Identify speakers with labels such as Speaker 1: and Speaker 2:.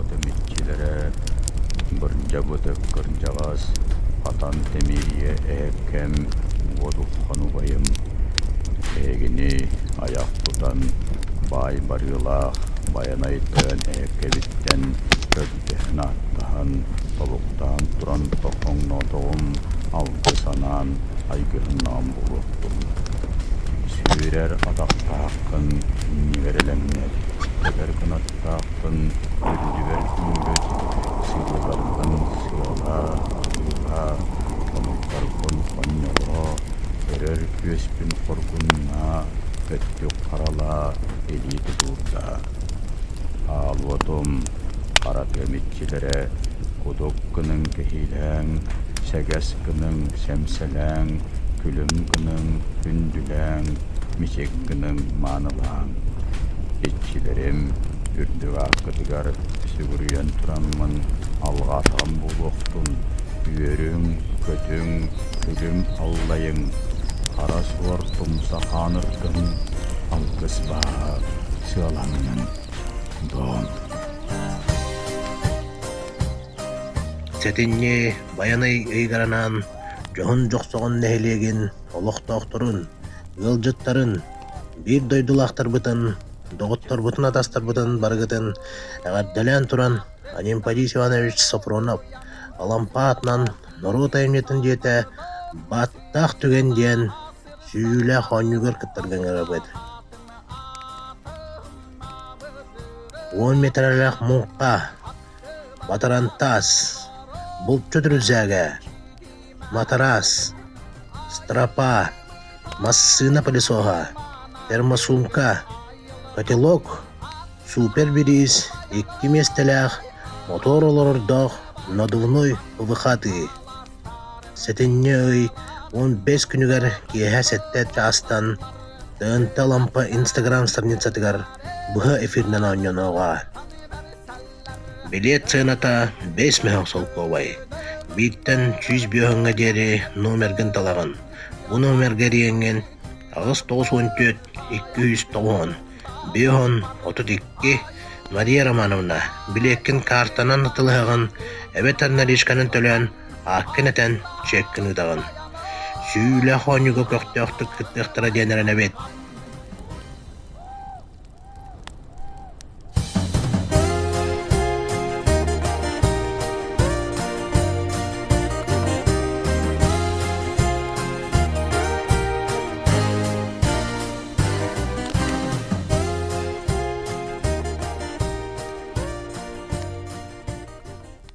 Speaker 1: Уотум иччилэрэ, бырдьабытык кырдьаҕас, хатан тимириэ эһэккэм, уотуххан убайым, эһигини айах тутан, баай барыылаах Байанай тойон эһэккэбиттэн көрдөһөн-ааттаһан, тобуктаан туран тоҥноотоҕум, алгыс анаан айгыһыннаҕым буолуохтун. Сүүрэр атахтааххын иннигэр элэҥнэт, көтөр кынаттааххын үрдүбэр күүрүт, сыылларгын сыалаа, атыылаа, хонуктаргын хонньолоо, өрөр күөспүн хоргуннаа, өттүк харалаа, илии тутуурдаа. Аал уотум, хара тыам иччилэрэ, кудук гыныҥ кэһиилээҥ, сэгэс гыныҥ сэмсэлээҥ, күлүм гыныҥ күндүлээҥ, мичик гыныҥ маанылааҥ. Иччилэрим, үрдүк ааккытыгар сүгүрүйэн тураммын алҕаатаҕым буолуохтун, үөрүҥ, көтүҥ, күлүм аллайыҥ, хара суор тумса хааныргын, алгыс бааһа сыаланнын. Дом.
Speaker 2: Сэтинньи Байанай ыйыгар анаан Дьоһун Дьохсоҕон нэһилиэгин олохтоохторун, ыалдьыттарын, биир дойдулаахтарбытын, доҕотторбутун-атастарбытын барыгытын эҕэрдэлээн туран Анемподист Иванович Софронов Алампа аатынан норуот айымньытын дьиэтэ «Бааттаах түгэн» диэн сүүйүүлээх оонньуугар кыттарга ыҥырабыт. 10 миэтэрэлээх муҥха, батарантаас, булчут үрүсээгэ, матараас, стропа, массыына пылесоһа, термосумка, котелок, супер-бириис, икки миэстэлээх, мотуор олорордоох надувной ВХ-тыы. Сэтинньи ый 15 күнүгэр киэһэ сэттэ чаастан ТНТ Лампа Инстаграм страницатыгар быһа эфиринэн оонньонуоҕа. Билиэт сыаната 5 мөһөөх солкуобай. Бииртэн 105 диэри номергын талаҕын. Бу номерга эрийэҥҥин 8 94 290 5 32 Мария Романовна, билиэккин каартанан атылыһаҕын эбэтэр наличканан төлөөн ааккын этэн чеккин ыытаҕын. Сүүлээх оонньууга көхтөөхтүк кыттыахтара диэн эрэнэбит.